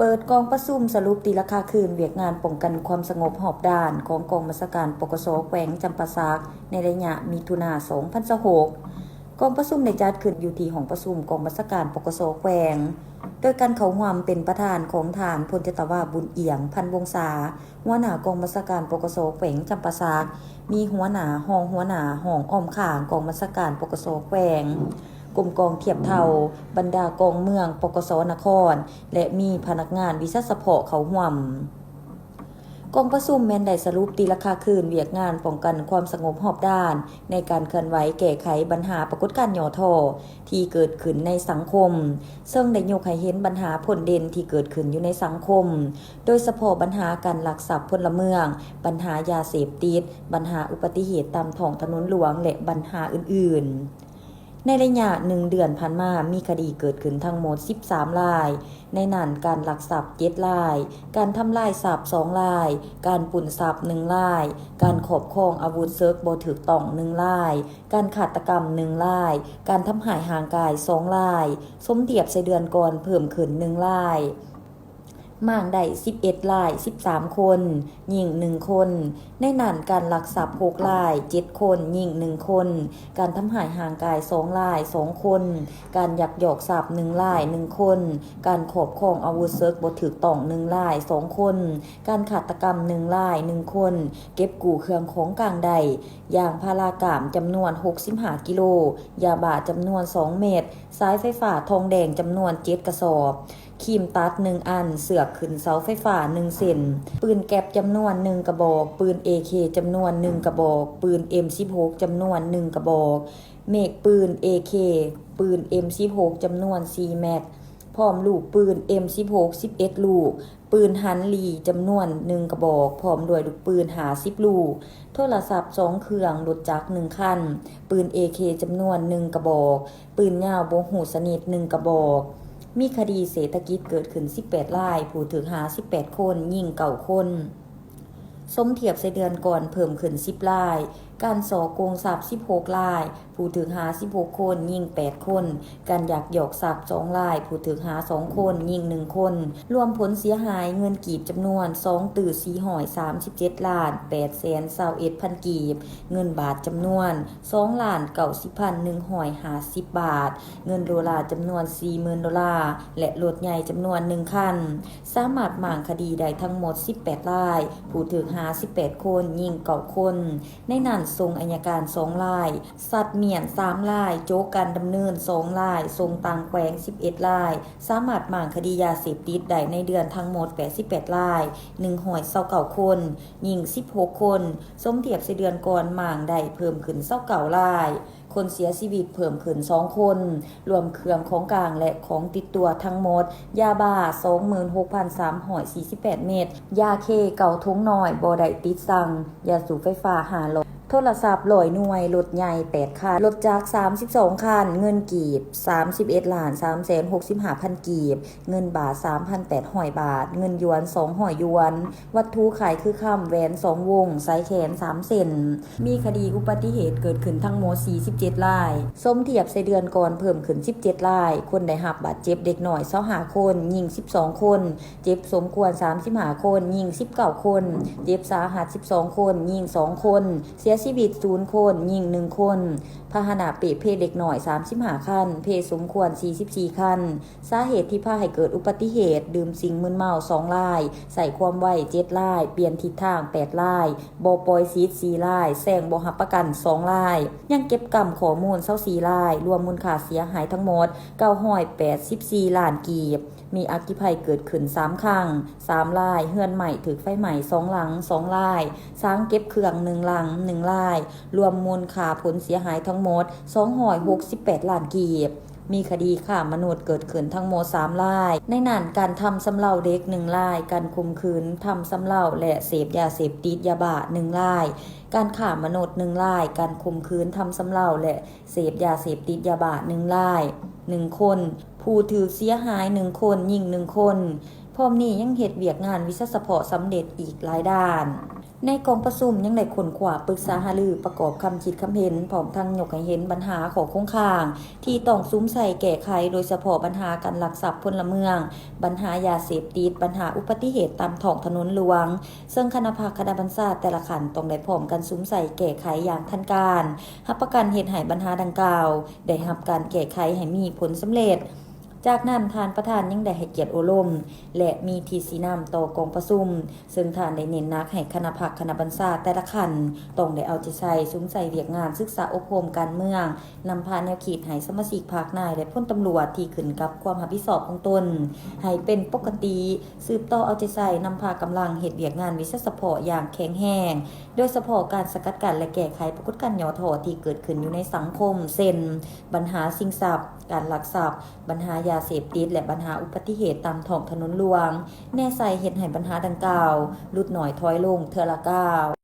ເປີດກອງປະຊຸມສະຫຼຸບຕີລາຄາຄືນວຽກງານປ້ອງກັນຄວາມສະຫງົບຮອບດ້ານຂອງກອງບັນຊາການ ປກສ ແຂວງຈຳປາສັກ ໃນໄລຍະມິຖຸນາ ສອງພັນຊາວຫົກ. ກອງປະຊຸມໄດ້ຈັດຂຶ້ນຢູ່ທີ່ຫ້ອງປະຊຸມກອງບັນຊາການ ປກສ ແຂວງ ໂດຍການເຂົ້າຮ່ວມເປັນປະທານຂອງທ່ານ ພົນຈັດຕະວາ ບຸນອຽງ ພັນວົງສາ ຫົວໜ້າກອງບັນຊາການ ປກສ ແຂວງຈຳປາສັກ, ມີຫົວໜ້າ, ຮອງຫົວໜ້າ, ຫ້ອງອ້ອມຂ້າງກອງບັນຊາການ ປກສ ແຂວງ, ກົມກອງທຽບເທົ່າ, ບັນດາກອງເມືອງ ປກສ ນະຄອນ ແລະ ມີພະນັກງານວິຊາສະເພາະເຂົ້າຮ່ວມ. ກອງປະຊຸມແມ່ນໄດ້ສະຫຼຸບຕີລາຄາຄືນວຽກງານປ້ອງກັນຄວາມສະຫງົບຮອບດ້ານ ໃນການເຄື່ອນໄຫວແກ້ໄຂບັນຫາປາກົດການຫຍໍ້ທໍ້ທີ່ເກີດຂຶ້ນໃນສັງຄົມ, ເຊິ່ງໄດ້ຍົກໃຫ້ເຫັນບັນຫາພົ້ນເດັ່ນທີ່ເກີດຂຶ້ນຢູ່ໃນສັງຄົມ, ໂດຍສະເພາະບັນຫາການລັກຊັບພົນລະເມືອງ, ບັນຫາຢາເສບຕິດ, ບັນຫາອຸບັດຕິເຫດຕາມທ້ອງຖະໜົນຫຼວງ ແລະ ບັນຫາອື່ນໆ. ໃນໄລຍະໜຶ່ງເດືອນຜ່ານມາ, ມີຄະດີເກີດຂຶ້ນທັງໝົດສິບສາມລາຍ, ໃນນັ້ນການລັກຊັບເຈັດລາຍ, ການທຳລາຍຊັບສອງລາຍ, ການປຸ້ນຊັບໜຶ່ງລາຍ, ການຄອບຄອງອາວຸດເສິກບໍ່ຖືກຕ້ອງໜຶ່ງລາຍ, ການຄາດຕະກຳໜຶ່ງລາຍ, ການທຳຮ້າຍຮ່າງກາຍສອງລາຍ, ສົມທຽບໃສ່ເດືອນກ່ອນເພີ່ມຂຶ້ນໜຶ່ງລາຍ. ມ້າງໄດ້ສິບເອັດລາຍ ສິບສາມຄົນ, ຍິງໜຶ່ງຄົນ, ໃນນັ້ນການລັກຊັບຫົກລາຍ ເຈັດຄົນ, ຍິງໜຶ່ງຄົນ, ການທຳຮ້າຍຮ່າງກາຍສອງລາຍ ສອງຄົນ, ການຍັກຍອກຊັບໜຶ່ງລາຍ ໜຶ່ງຄົນ, ການຄອບຄອງອາວຸດເສິກບໍ່ຖືກຕ້ອງໜຶ່ງລາຍ ສອງຄົນ, ການຄາດຕະກຳໜຶ່ງລາຍ ໜຶ່ງຄົນ, ເກັບກູ້ເຄື່ອງຂອງກາງໄດ້ ຢາງພາລາກາມຈຳນວນຫົກສິບຫ້າກິໂລ, ຢາບ້າຈຳນວນສອງເມັດ, ສາຍໄຟຟ້າທອງແດງຈຳນວນເຈັດກະສອບ, ຄີມຕັດໜຶ່ງອັນ, ເຊືອກຂຶ້ນເສົາໄຟຟ້າໜຶ່ງເສັ້ນ, ປືນແກັບຈຳນວນໜຶ່ງກະບອກ, ປືນເອເຄຈຳນວນໜຶ່ງກະບອກ, ປືນເອັມສິບຫົກຈຳນວນໜຶ່ງກະບອກ, ເໝກປືນເອເຄ, ປືນເອັມສິບຫົກຈຳນວນສີ່ແມັດ, ພ້ອມລູກປືນເອັມສິບຫົກສິບເອັດລູກ, ປືນຫັນລີຈຳນວນໜຶ່ງກະບອກ ພ້ອມດ້ວຍລູກປືນຫ້າສິບລູກ, ໂທລະສັບສອງເຄື່ອງ, ລົດຈັກໜຶ່ງຄັນ, ປືນເອເຄຈຳນວນໜຶ່ງກະບອກ, ປືນຍາວບໍ່ຮູ້ຊະນິດໜຶ່ງກະບອກ. ມີຄະດີເສດຖະກິດເກີດຂຶ້ນສິບແປດລາຍ, ຜູ້ຖືກຫ້າສິບແປດຄົນ, ຍິງເກົ້າຄົນ. ສົມທຽບໃສ່ເດືອນກ່ອນເພີ່ມຂຶ້ນສິບລາຍ, ການສໍ້ໂກງຊັບສິບຫົກລາຍ, ຜູ້ຖືກຫ້າສິບຫົກຄົນ, ຍິງແປດຄົນ, ການຍັກຍອກຊັບສອງລາຍ, ຜູ້ຖືກຫ້າສອງຄົນ, ຍິງໜຶ່ງຄົນ, ລວມຜົນເສຍຫາຍເງິນກີບຈຳນວນສອງຕື້ສີ່ຮ້ອຍສາມສິບເຈັດລ້ານແປດແສນຊາວເອັດພັນກີບ, ເງິນບາດຈຳນວນສອງລ້ານເກົ້າສິບພັນໜຶ່ງຮ້ອຍຫ້າສິບບາດ, ເງິນໂດລາຈຳນວນສີ່ໝື່ນໂດລາ ແລະ ລົດໃຫຍ່ຈຳນວນໜຶ່ງຄັນ. ສາມາດມ້າງຄະດີໄດ້ທັງໝົດສິບແປດລາຍ, ຜູ້ຖືກຫ້າສິບແປດຄົນ, ຍິງເກົ້າຄົນ, ໃນນັ້ນສົ່ງໄອຍະການສອງລາຍ, ສັດມ້ຽນສາມລາຍ, ໂຈະກັນດຳເນີນສອງລາຍ, ສົ່ງຕ່າງແຂວງສິບເອັດລາຍ, ສາມາດມ້າງຄະດີຢາເສບຕິດໄດ້ໃນເດືອນທັງໝົດແປດສິບແປດລາຍ, ໜຶ່ງຮ້ອຍຊາວເກົ້າຄົນ, ຍິງສິບຫົກຄົນ, ສົມທຽບໃສ່ເດືອນກ່ອນມ້າງໄດ້ເພີ່ມຂຶ້ນຊາວເກົ້າລາຍ. ຄົນເສຍຊີວິດເພີ່ມຂຶ້ນສອງຄົນ, ລວມເຄື່ອງຂອງກາງ ແລະ ຂອງຕິດຕົວທັງໝົດ, ຢາບ້າສອງໝື່ນຫົກພັນສາມຮ້ອຍສີ່ສິບແປດເມັດ, ຢາເຄເກົ້າຖົງນ້ອຍບໍ່ໄດ້ຕິດສັ່ງ, ຢາສູບໄຟຟ້າຫ້າຮ້ອຍ, ໂທລະສັບຮ້ອຍໜ່ວຍ, ລົດໃຫຍ່ແປດຄັນ, ລົດຈັກສາມສິບສອງຄັນ, ເງິນກີບສາມສິບເອັດລ້ານສາມແສນຫົກສິບຫ້າພັນກີບ, ເງິນບາດສາມພັນແປດຮ້ອຍບາດ, ເງິນຢວນສອງຮ້ອຍຢວນ, ວັດຖຸຂາຍຄືຄຳ ແຫວນສອງວົງ, ສາຍແຂນສາມເສັ້ນ. ມີຄະດີອຸບັດຕິເຫດເກີດຂຶ້ນທັງໝົດສີ່ສິບເຈັດລາຍ, ສົມທຽບໃສ່ເດືອນກ່ອນເພີ່ມຂຶ້ນສິບເຈັດລາຍ, ຄົນໄດ້ຮັບບາດເຈັບເດັກນ້ອຍຊາວຫ້າຄົນ, ຍິງສິບສອງຄົນ, ເຈັບສົມຄວນສາມສິບຫ້າຄົນ, ຍິງສິບເກົ້າຄົນ, ເຈັບສາຫັດສິບສອງຄົນ, ຍິງສອງຄົນ, ເສຍຊີວິດສູນຄົນ, ຍິງໜຶ່ງຄົນ, ພາຫະນະເປ່ເພເດັກນ້ອຍສາມສິບຫ້າຄັນ, ເພສົມຄວນສີ່ສິບສີ່ຄັນ. ສາເຫດທີ່ພາໃຫ້ເກີດອຸບັດຕິເຫດ, ດື່ມສິ່ງມຶນເມົາສອງລາຍ, ໃຊ້ຄວາມໄວເຈັດລາຍ, ປ່ຽນທິດທາງແປດລາຍ, ບໍ່ປ່ອຍສິດສີ່ລາຍ, ແຊງບໍ່ຮັບປະກັນສອງລາຍ. ຍັງເກັບກຳຂໍ້ມູນຊາວສີ່ລາຍ, ລວມມູນຄ່າເສຍຫາຍທັງໝົດເກົ້າຮ້ອຍແປດສິບສີ່ລ້ານກີບ. ມີອັກຄີໄພເກີດຂຶ້ນສາມຄັ້ງ, ສາມລາຍ, ເຮືອນໄມ້ຖືກໄຟໄໝ້ສອງຫຼັງ, ສອງລາຍ, ສາງເກັບເຄື່ອງໜຶ່ງຫຼັງ, ໜຶ່ງລາຍ, ລວມມູນຄ່າຜົນເສຍຫາຍທັງໝົດສອງຮ້ອຍຫົກສິບແປດລ້ານກີບ. ມີຄະດີຄ້າມະນຸດເກີດຂຶ້ນທັງໝົດສາມລາຍ, ໃນນັ້ນການທຳຊຳເລົາເດັກໜຶ່ງລາຍ, ການຂົ່ມຂືນ, ທຳຊຳເລົາ ແລະ ເສບຢາເສບຕິດຢາບ້າໜຶ່ງລາຍ, ການຄ້າມະນຸດໜຶ່ງລາຍ, ການຂົ່ມຂືນ, ທຳຊຳເລົາ ແລະ ເສບຢາເສບຕິດຢາບ້າໜຶ່ງລາຍ, ໜຶ່ງຄົນ, ຜູ້ຖືກເສຍຫາຍໜຶ່ງຄົນ, ຍິງໜຶ່ງຄົນ. ພ້ອມນີ້ຍັງເຮັດວຽກງານວິຊາສະເພາະສຳເລັດອີກຫຼາຍດ້ານ. ໃນກອງປະຊຸມຍັງໄດ້ຄົ້ນຄວ້າປຶກສາຫາລືປະກອບຄຳຄິດຄຳເຫັນ ພ້ອມທັງຍົກໃຫ້ເຫັນບັນຫາຂໍ້ຄົງຄ້າງທີ່ຕ້ອງສຸມໃສ່ແກ້ໄຂ, ໂດຍສະເພາະບັນຫາການລັກຊັບພົນລະເມືອງ, ບັນຫາຢາເສບຕິດ, ບັນຫາອຸບັດຕິເຫດຕາມທ້ອງຖະໜົນຫຼວງ, ເຊິ່ງຄະນະພັກຄະນະບັນຊາແຕ່ລະຂັ້ນຕ້ອງໄດ້ພ້ອມກັນສຸມໃສ່ແກ້ໄຂຢ່າງທັນການ, ຮັບປະກັນເຮັດໃຫ້ບັນຫາດັ່ງກ່າວໄດ້ຮັບການແກ້ໄຂໃຫ້ມີຜົນສຳເລັດ. ຈາກນັ້ນ, ທ່ານປະທານຍັງໄດ້ໃຫ້ກຽດໂອ້ລົມ ແລະ ມີທິດຊີ້ນຳຕໍ່ກອງປະຊຸມ, ເຊິ່ງທ່ານໄດ້ເນັ້ນໜັກໃຫ້ຄະນະພັກຄະນະບັນຊາແຕ່ລະຂັ້ນ ຕ້ອງໄດ້ເອົາໃຈໃສ່ສຸມໃສ່ວຽກງານສຶກສາອົບຮົມການເມືອງ, ນຳພາແນວຄິດໃຫ້ສະມາຊິກພັກ, ນາຍ ແລະ ພົນຕຳຫຼວດທີ່ຂຶ້ນກັບຄວາມຮັບຜິດຊອບຂອງຕົນ ໃຫ້ເປັນປົກກະຕິ, ສືບຕໍ່ເອົາໃຈໃສ່ນຳພາກຳລັງເຮັດວຽກງານວິຊາສະເພາະຢ່າງແຂງແຮງ, ໂດຍສະເພາະການສະກັດກັ້ນ ແລະ ແກ້ໄຂປາກົດການຫຍໍ້ທໍ້ທີ່ເກີດຂຶ້ນຢູ່ໃນສັງຄົມ ເຊັ່ນ ບັນຫາຊິງຊັບ, ການລັກຊັບ, ບັນຫາຢາເສບຕິດ ແລະ ບັນຫາອຸບັດຕິເຫດຕາມທ້ອງຖະໜົນຫຼວງ, ແນໃສ່ເຮັດໃຫ້ບັນຫາດັ່ງກ່າວຫຼຸດໜ້ອຍຖອຍລົງເທື່ອລະກ້າວ.